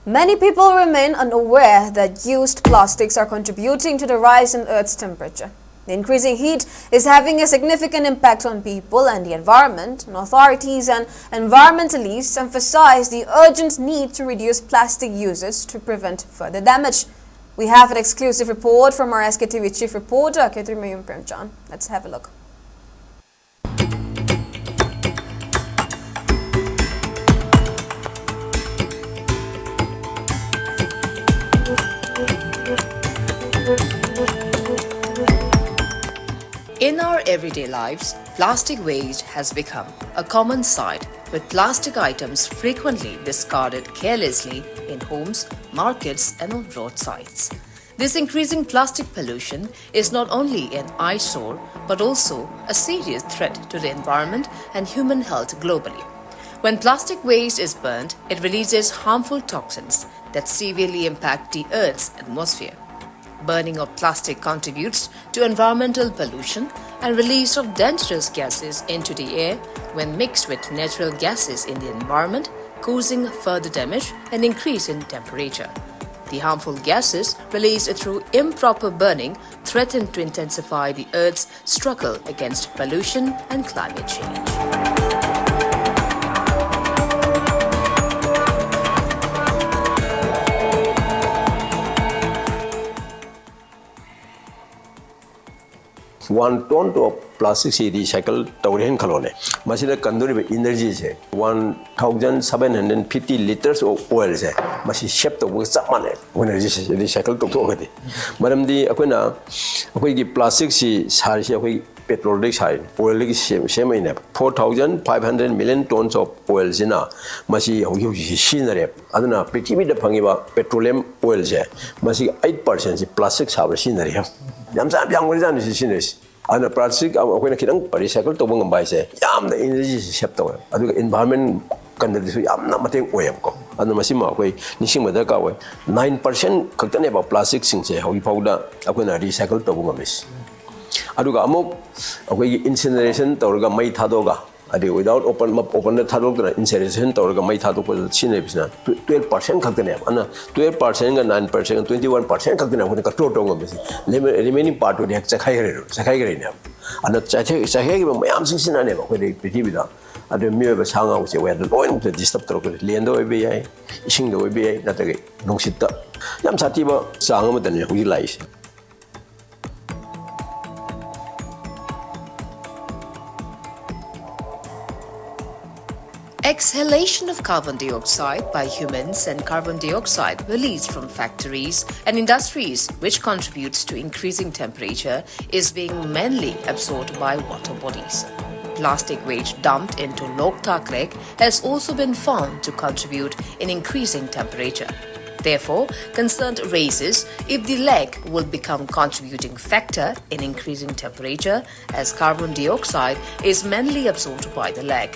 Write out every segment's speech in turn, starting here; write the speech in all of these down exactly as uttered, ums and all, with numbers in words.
Many people remain unaware that used plastics are contributing to the rise in Earth's temperature. The increasing heat is having a significant impact on people and the environment, and authorities and environmentalists emphasize the urgent need to reduce plastic usage to prevent further damage. We have an exclusive report from our S K T V chief reporter, Khetri Mayum Premchand. Let's have a look. In our everyday lives, plastic waste has become a common sight, with plastic items frequently discarded carelessly in homes, markets, and on roadsides. This increasing plastic pollution is not only an eyesore but also a serious threat to the environment and human health globally. When plastic waste is burned, it releases harmful toxins that severely impact the Earth's atmosphere. Burning of plastic contributes to environmental pollution and release of dangerous gases into the air when mixed with natural gases in the environment, causing further damage and increase in temperature. The harmful gases released through improper burning threaten to intensify the Earth's struggle against pollution and climate change. One ton of plastic ꯁꯤ recycle ꯇꯧꯔꯦ ꯍꯥꯏꯅ ꯈꯜꯂꯣꯅꯦ꯫ ꯃꯁꯤꯗ ꯀꯟꯗꯣꯔꯤꯕ energy say one thousand seven hundred fifty litres of oil ꯁꯦ ꯃꯁꯤ save ꯇꯧꯕꯒ ꯆꯞ ꯃꯥꯟꯅꯩ꯫ ꯑꯩꯈꯣꯏꯅ recycle ꯇꯧꯊꯣꯛꯑꯒꯗꯤ꯫ ꯃꯔꯝꯗꯤ ꯑꯩꯈꯣꯏꯅ ꯑꯩꯈꯣꯏꯒꯤ plastic ꯁꯤ ꯁꯥꯔꯤꯁꯤ ꯑꯩꯈꯣꯏ petrol ꯗꯒꯤ ꯁꯥꯔꯤꯅꯤ, oil ꯗꯒꯤ ꯁꯦꯝ- ꯁꯦꯝꯃꯛꯏꯅꯦꯕ꯫ Four thousand five hundred million tons of oil ꯁꯤꯅ ꯃꯁꯤ ꯍꯧꯖꯤꯛ ꯍꯧꯖꯤꯛꯁꯤ ꯁꯤꯖꯤꯟꯅꯔꯦ꯫ ꯑꯗꯨꯅ ꯄ꯭ꯔꯤꯊꯤꯕꯤꯗ ꯐꯪꯉꯤꯕ petroleum oil ꯁꯦ ꯃꯁꯤꯒꯤ eight percent ꯁꯤ plastic ꯁꯥꯕꯗ ꯁꯤꯖꯤꯟꯅꯔꯦ꯫ ꯌꯥꯝ ꯆꯥ- ꯌꯥꯝ ꯈꯔꯖꯥꯠꯅꯤ ꯁꯤ ꯁꯤꯖꯤꯟꯅꯔꯤꯁꯤ꯫ ꯑꯗꯨꯅ plastic ꯑꯃ ꯑꯩꯈꯣꯏꯅ ꯈꯤꯇꯪ recycle ꯇꯧꯕ ꯉꯝꯕ ꯍꯥꯏꯁꯦ ꯌꯥꯝꯅ energy ꯁꯤ save ꯇꯧꯋꯦ, ꯑꯗꯨꯒ environment ꯀꯟꯕꯗꯁꯨ ꯌꯥꯝꯅ ꯃꯇꯦꯡ ꯑꯣꯏꯌꯦꯕꯀꯣ꯫ ꯑꯗꯨꯅ ꯃꯁꯤꯃ ꯑꯩꯈꯣꯏ ꯅꯤꯡꯁꯤꯡꯕ ꯗꯔꯀꯥꯔ ꯑꯣꯏ꯫ Nine percent ꯈꯛꯇꯅꯦꯕ plastic ꯁꯤꯡꯁꯦ ꯍꯧꯖꯤꯛ ꯐꯥꯎꯗ ꯑꯩꯈꯣꯏꯅ recycle ꯇꯧꯕ ꯉꯝꯃꯤꯁꯦ꯫ ꯑꯗꯨꯒ ꯑꯃꯨꯛ ꯑꯩꯈꯣꯏꯒꯤ incineration ꯇꯧꯔꯒ ꯃꯩ ꯊꯥꯗꯣꯛꯑꯒ ꯑꯗꯩ without open, openꯗ ꯊꯥꯗꯣꯛꯇꯅ incineration ꯇꯧꯔꯒ ꯃꯩ ꯊꯥꯗꯣꯛꯄꯗ ꯁꯤꯖꯤꯟꯅꯔꯤꯕꯁꯤꯅ twelve percent ꯈꯛꯇꯅꯦꯕ꯫ ꯑꯗꯨꯅ twelve percentꯒ nine percentꯒ twenty one percent ꯈꯛꯇꯅꯦ ꯑꯩꯈꯣꯏꯅ control ꯇꯧꯕ ꯉꯝꯃꯤꯁꯦ꯫ Remaining partꯇꯨꯗꯤ ꯍꯦꯛ ꯆꯥꯏꯈꯥꯏꯈ꯭ꯔꯦ, ꯆꯥꯏꯈꯥꯏꯈ꯭ꯔꯦꯅꯦꯕ꯫ ꯑꯗꯨꯅ ꯆꯥꯏꯈꯥꯏ-, ꯆꯥꯏꯈꯥꯏꯈꯤꯕ ꯃꯌꯥꯝꯁꯤꯡꯁꯤꯅꯅꯦꯕ ꯑꯩꯈꯣꯏꯗꯤ ꯄ꯭ꯔꯤꯊꯤꯕꯤꯗ, ꯑꯗꯨ ꯃꯤꯑꯣꯏꯕ ꯁꯥ ꯉꯥ ꯎꯆꯦꯛ ꯋꯥꯌꯥꯗ ꯂꯣꯏꯅꯃꯛꯇ disturb ꯇꯧꯔꯛꯄꯁꯦ꯫ Landꯗ ꯑꯣꯏꯕ ꯌꯥꯏ, ꯏꯁꯤꯡꯗ ꯑꯣꯏꯕ ꯌꯥꯏ, ꯅꯠꯇ꯭ꯔꯒ ꯅꯨꯡꯁꯤꯠꯇ꯫ ꯌꯥꯝ ꯁꯥꯊꯤꯕ ꯆꯥꯡ ꯑꯃꯗꯅꯦ ꯍꯧꯖꯤꯛ ꯂꯥꯛꯏꯁꯦ꯫ Exhalation of carbon dioxide by humans and carbon dioxide released from factories and industries, which contributes to increasing temperature, is being mainly absorbed by water bodies. Plastic waste dumped into Loktak Lake has also been found to contribute in increasing temperature. Therefore, concern raises if the lake will become contributing factor in increasing temperature, as carbon dioxide is mainly absorbed by the lake.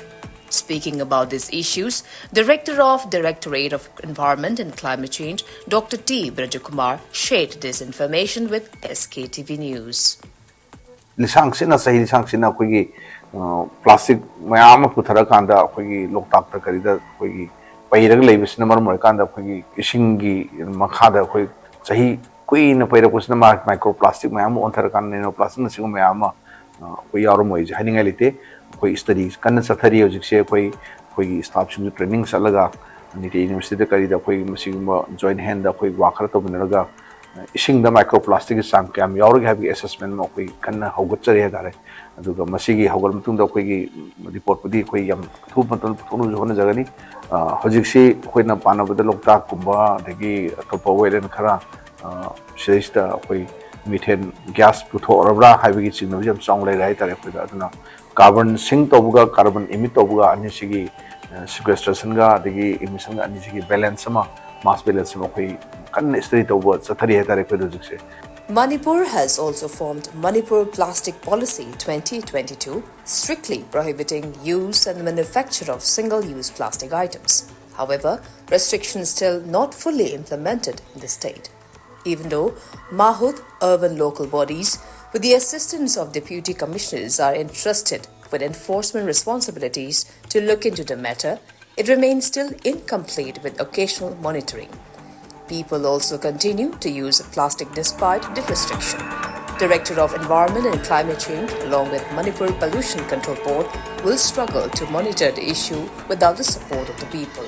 Speaking about these issues, Director of Directorate of Environment and Climate Change, Doctor T Brajakumar, shared this information with S K T V News. ꯂꯤꯁꯥꯡꯁꯤꯠꯅ, ꯆꯍꯤ ꯂꯤꯁꯥꯡꯁꯤꯠꯅ ꯑꯩꯈꯣꯏꯒꯤ plastic ꯃꯌꯥꯝ ꯑꯃ ꯄꯨꯊꯔꯀꯥꯟꯗ ꯑꯩꯈꯣꯏꯒꯤ ꯂꯣꯛꯇꯥꯛꯇ ꯀꯔꯤꯗ ꯑꯩꯈꯣꯏꯒꯤ ꯄꯩꯔꯒ ꯂꯩꯕꯁꯤꯅ ꯃꯔꯝ ꯑꯣꯏꯔꯀꯥꯟꯗ ꯑꯩꯈꯣꯏꯒꯤ ꯏꯁꯤꯡꯒꯤ ꯃꯈꯥꯗ ꯑꯩꯈꯣꯏ ꯆꯍꯤ ꯀꯨꯏꯅ ꯄꯩꯔꯛꯄꯁꯤꯅ ꯃꯥ ꯃꯥꯏꯀ꯭ꯔꯣ ꯄ꯭ꯂꯥꯁꯇꯤꯛ ꯃꯌꯥꯝ ꯑꯃ ꯑꯣꯟꯊꯔꯀꯥꯟꯗ ꯅꯦꯅꯣ ꯄ꯭ꯂꯥꯁꯇꯤꯛꯅꯆꯤꯡꯕ ꯃꯌꯥꯝ ꯑꯃ ꯑꯩꯈꯣꯏ ꯌꯥꯎꯔꯝꯃꯣꯏꯁꯦ ꯍꯥꯏꯅꯤꯡꯉꯥꯏ ꯂꯩꯇꯦ꯫ ꯑꯩꯈꯣꯏ ꯁ꯭ꯇꯗꯤ ꯀꯟꯅ ꯆꯠꯊꯔꯤ ꯍꯧꯖꯤꯛꯁꯦ꯫ ꯑꯩꯈꯣꯏ ꯑꯩꯈꯣꯏꯒꯤ ꯁ꯭ꯇꯥꯐꯁꯤꯡꯁꯨ ꯇ꯭ꯔꯦꯅꯤꯡ ꯆꯠꯂꯒ ꯅꯤꯇꯤ ꯌꯨꯅꯤꯚꯔꯁꯤꯇꯤꯗ ꯀꯔꯤꯗ ꯑꯩꯈꯣꯏ ꯃꯁꯤꯒꯨꯝꯕ ꯖꯣꯏꯟ ꯍꯦꯟꯗ ꯑꯩꯈꯣꯏ ꯋꯥꯛ ꯈꯔ ꯇꯧꯃꯤꯟꯅꯔꯒ ꯏꯁꯤꯡꯗ ꯃꯥꯏꯀ꯭ꯔꯣ ꯄ꯭ꯂꯥꯁꯇꯤꯛꯀꯤ ꯆꯥꯡ ꯀꯌꯥꯝ ꯌꯥꯎꯔꯒꯦ ꯍꯥꯏꯕꯒꯤ ꯑꯦꯁꯦꯁꯃꯦꯟ ꯑꯃ ꯑꯩꯈꯣꯏ ꯀꯟꯅ ꯍꯧꯒꯠꯆꯔꯤ ꯍꯥꯏꯇꯥꯔꯦ꯫ ꯑꯗꯨꯒ ꯃꯁꯤꯒꯤ ꯍꯧꯒꯠꯂ ꯃꯇꯨꯡꯗ ꯑꯩꯈꯣꯏꯒꯤ ꯔꯤꯄꯣꯔꯠꯄꯨꯗꯤ ꯑꯩꯈꯣꯏ ꯌꯥꯝ ꯑꯊꯨꯕ ꯃꯇꯝꯗ ꯄꯨꯊꯣꯛꯅꯕꯁꯨ ꯍꯣꯠꯅꯖꯒꯅꯤ꯫ ꯍꯧꯖꯤꯛꯁꯤ ꯑꯩꯈꯣꯏꯅ ꯄꯥꯅꯕꯗ ꯂꯣꯛꯇꯥꯛꯀꯨꯝꯕ ꯑꯗꯒꯤ ꯑꯇꯣꯞꯄ ꯋꯦꯠꯂꯦꯟ ꯈꯔ ꯁꯤꯗꯩꯁꯤꯗ ꯑꯩꯈꯣꯏ ꯃꯤꯊꯦꯟ ꯒ꯭ꯌꯥꯁ ꯄꯨꯊꯣꯛꯑꯔꯕ꯭ꯔꯥ ꯍꯥꯏꯕꯒꯤ ꯆꯤꯡꯅꯕꯁꯤ ꯌꯥꯝ ꯆꯥꯎꯅ ꯂꯩꯔꯦ ꯍꯥꯏꯇꯥꯔꯦ ꯑꯩꯈꯣꯏꯗ꯫ ꯑꯗꯨꯅ ꯀꯥꯔꯕꯟ ꯁꯤꯡ ꯇꯧꯕꯒ ꯀꯥꯔꯕꯟ ꯏꯃꯤꯠ ꯇꯧꯕꯒ ꯑꯅꯤꯁꯤꯒꯤ ꯁꯤꯀ꯭ꯋꯦꯁꯇ꯭ꯔꯦꯁꯟꯒ ꯑꯗꯒꯤ ꯏꯃꯤꯁꯟꯒ ꯑꯅꯤꯁꯤꯒꯤ ꯕꯦꯂꯦꯟꯁ ꯑꯃ, ꯃꯥꯁ ꯕꯦꯂꯦꯟꯁ ꯑꯃ ꯑꯩꯈꯣꯏ ꯀꯟꯅ ꯁ꯭ꯇꯗꯤ ꯇꯧꯕ ꯆꯠꯊꯔꯤ ꯍꯥꯏꯇꯥꯔꯦ ꯑꯩꯈꯣꯏꯗ ꯍꯧꯖꯤꯛꯁꯦ꯫ Manipur has also formed Manipur Plastic Policy twenty twenty-two, strictly prohibiting use and manufacture of single-use plastic items. However, restrictions still not fully implemented in the state. Even though Mahut urban local bodies, with the assistance of deputy commissioners, are entrusted with enforcement responsibilities to look into the matter, it remains still incomplete with occasional monitoring. People also continue to use plastic despite the restriction. Director of Environment and Climate Change, along with Manipur Pollution Control Board, will struggle to monitor the issue without the support of the people.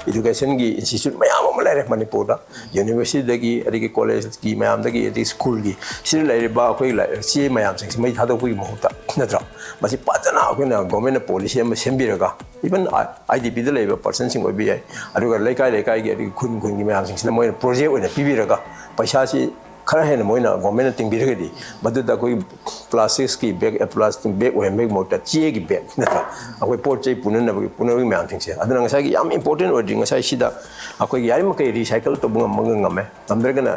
Educationꯒꯤ institute ꯃꯌꯥꯝ ꯑꯃ ꯂꯩꯔꯦ ꯃꯅꯤꯄꯨꯔꯗ꯫ Universityꯗꯒꯤ, ꯑꯗꯒꯤ collegeꯀꯤ ꯃꯌꯥꯝꯗꯒꯤ, ꯑꯗꯒꯤ schoolꯒꯤ, ꯁꯤꯗ ꯂꯩꯔꯤꯕ ꯑꯩꯈꯣꯏ ꯂꯥꯏ-, ꯆꯦ ꯃꯌꯥꯝꯁꯤꯡꯁꯤ ꯃꯩ ꯊꯥꯗꯣꯛꯄꯒꯤ ꯃꯍꯨꯠꯇ, ꯅꯠꯇ꯭ꯔꯥ? ꯃꯁꯤ ꯐꯖꯅ ꯑꯩꯈꯣꯏꯅ governmentꯅ policy ꯑꯃ ꯁꯦꯝꯕꯤꯔꯒ, even IDPꯗ ꯂꯩꯕ personꯁꯤꯡ ꯑꯣꯏꯕ ꯌꯥꯏ, ꯑꯗꯨꯒ ꯂꯩꯀꯥꯏ ꯂꯩꯀꯥꯏꯒꯤ, ꯑꯗꯒꯤ ꯈꯨꯟ ꯈꯨꯟꯒꯤ ꯃꯌꯥꯝꯁꯤꯡꯁꯤꯗ ꯃꯣꯏꯅ project ꯑꯣꯏꯅ ꯄꯤꯕꯤꯔꯒ, ꯄꯩꯁꯥꯁꯤ ꯈꯔ ꯍꯦꯟꯅ ꯃꯣꯏꯅ governmentꯅ ꯇꯤꯡꯕꯤꯔꯒꯗꯤ, ꯃꯗꯨꯗ ꯑꯩꯈꯣꯏ plasticꯀꯤ bag, plastic bag ꯑꯣꯏꯍꯟꯕꯒꯤ ꯃꯍꯨꯠꯇ ꯆꯦꯒꯤ bag, ꯅꯠꯇ꯭ꯔꯥ? ꯑꯩꯈꯣꯏ ꯄꯣꯠ ꯆꯩ ꯄꯨꯅꯅꯕꯒꯤ, ꯄꯨꯅꯕꯒꯤ ꯃꯌꯥꯝꯁꯤꯡꯁꯦ꯫ ꯑꯗꯨꯅ ꯉꯁꯥꯏꯒꯤ ꯌꯥꯝ important ꯑꯣꯏꯗ꯭ꯔꯤ, ꯉꯁꯥꯏ ꯁꯤꯗ ꯑꯩꯈꯣꯏꯒꯤ ꯌꯥꯔꯤꯃꯈꯩ recycle ꯇꯧꯕ ꯉꯝꯃꯒ ꯉꯝꯃꯦ, ꯉꯝꯗ꯭ꯔꯒꯅ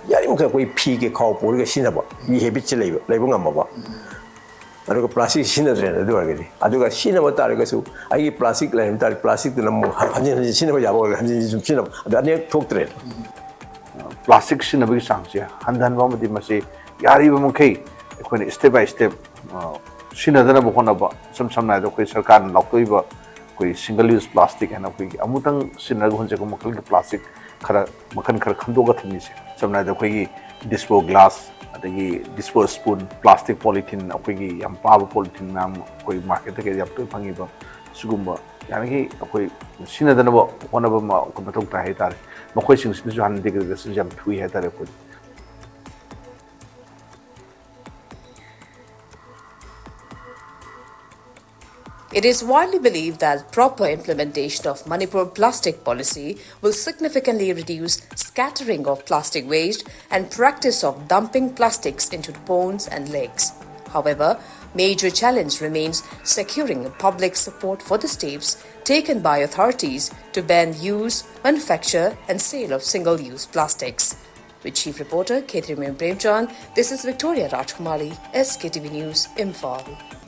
ꯌꯥꯔꯤꯃꯈꯩ ꯑꯩꯈꯣꯏ ꯐꯤꯒꯤ ꯈꯥꯎ ꯄꯨꯔꯒ ꯁꯤꯖꯤꯟꯅꯕ, ꯃꯤ habitꯁꯦ ꯂꯩꯕ, ꯂꯩꯕ ꯉꯝꯃꯕ꯫ ꯑꯗꯨꯒ plastic ꯁꯤꯖꯤꯟꯅꯗ꯭ꯔꯦꯅ, ꯑꯗꯨ ꯑꯣꯏꯔꯒꯗꯤ, ꯑꯗꯨꯒ ꯁꯤꯖꯤꯟꯅꯕ ꯇꯥꯔꯒꯁꯨ ꯑꯩꯒꯤ plastic ꯂꯩꯔꯝ ꯇꯥꯔꯗꯤ, plasticꯇꯨꯅ ꯑꯃꯨꯛ ꯍꯟꯖꯤꯟ ꯍꯟꯖꯤꯟ ꯁꯤꯖꯤꯟꯅꯕ ꯌꯥꯕ ꯑꯣꯏꯔꯒꯗꯤ, ꯍꯟꯖꯤꯟ ꯍꯟꯖꯤꯟ ꯁꯨꯝ ꯁꯤꯖꯤꯟꯅꯕ, ꯑꯗꯨ ꯑꯅꯤꯔꯛ ꯊꯣꯛꯇ꯭ꯔꯦ꯫ Plastic ꯁꯤꯖꯤꯟꯅꯕꯒꯤ ꯆꯥꯡꯁꯦ ꯍꯟꯊꯍꯟꯕ ꯑꯃꯗꯤ ꯃꯁꯤ ꯌꯥꯔꯤꯕ ꯃꯈꯩ ꯑꯩꯈꯣꯏꯅ step by step ꯁꯤꯖꯤꯟꯅꯗꯅꯕ ꯍꯣꯠꯅꯕ꯫ ꯏꯁꯝ ꯁꯝꯅ ꯍꯥꯏꯔꯕꯗ, ꯑꯩꯈꯣꯏ ꯁꯔꯀꯥꯔꯅ ꯂꯥꯎꯊꯣꯛꯏꯕ ꯑꯩꯈꯣꯏ single use plastic ꯍꯥꯏꯅ ꯑꯩꯈꯣꯏꯒꯤ ꯑꯃꯨꯛꯇꯪ ꯁꯤꯖꯤꯟꯅꯔꯒ ꯍꯨꯟꯖꯤꯟꯕ ꯃꯈꯜꯒꯤ plastic ꯈꯔ, ꯃꯈꯜ ꯈꯔ ꯈꯟꯗꯣꯛꯑꯒ ꯊꯝꯃꯤꯁꯦ꯫ ꯁꯝꯅ ꯍꯥꯏꯔꯕꯗ, ꯑꯩꯈꯣꯏꯒꯤ dispo glass, ꯑꯗꯒꯤ dispo spoon, plastic polythene, ꯑꯩꯈꯣꯏꯒꯤ ꯌꯥꯝ ꯄꯥꯕ polythene ꯃꯌꯥꯝ ꯑꯩꯈꯣꯏ marketꯇ ꯀꯩꯗ ꯌꯥꯝ ꯇꯣꯏꯅ ꯐꯪꯉꯤꯕ, ꯁꯤꯒꯨꯝꯕ ꯌꯥꯔꯤꯈꯩ ꯑꯩꯈꯣꯏ ꯁꯤꯖꯤꯟꯅꯗꯅꯕ ꯍꯣꯠꯅꯕ ꯑꯃ ꯑꯩꯈꯣꯏ ꯃꯊꯧ ꯇꯥꯏ ꯍꯥꯏꯇꯥꯔꯦ꯫ ꯃꯈꯣꯏꯁꯤꯡꯁꯤꯗꯁꯨ ꯍꯥꯟꯅ degradationꯁꯦ ꯌꯥꯝ ꯊꯨꯏ ꯍꯥꯏꯇꯥꯔꯦ ꯑꯩꯈꯣꯏ꯫ It is widely believed that proper implementation of Manipur plastic policy will significantly reduce scattering of plastic waste and practice of dumping plastics into ponds and lakes. However, major challenge remains securing public support for the steps taken by authorities to ban use, manufacture and sale of single-use plastics. With Chief Reporter Khetrimaiyum Premchand, this is Victoria Rajkumari, SKTV News, Imphal.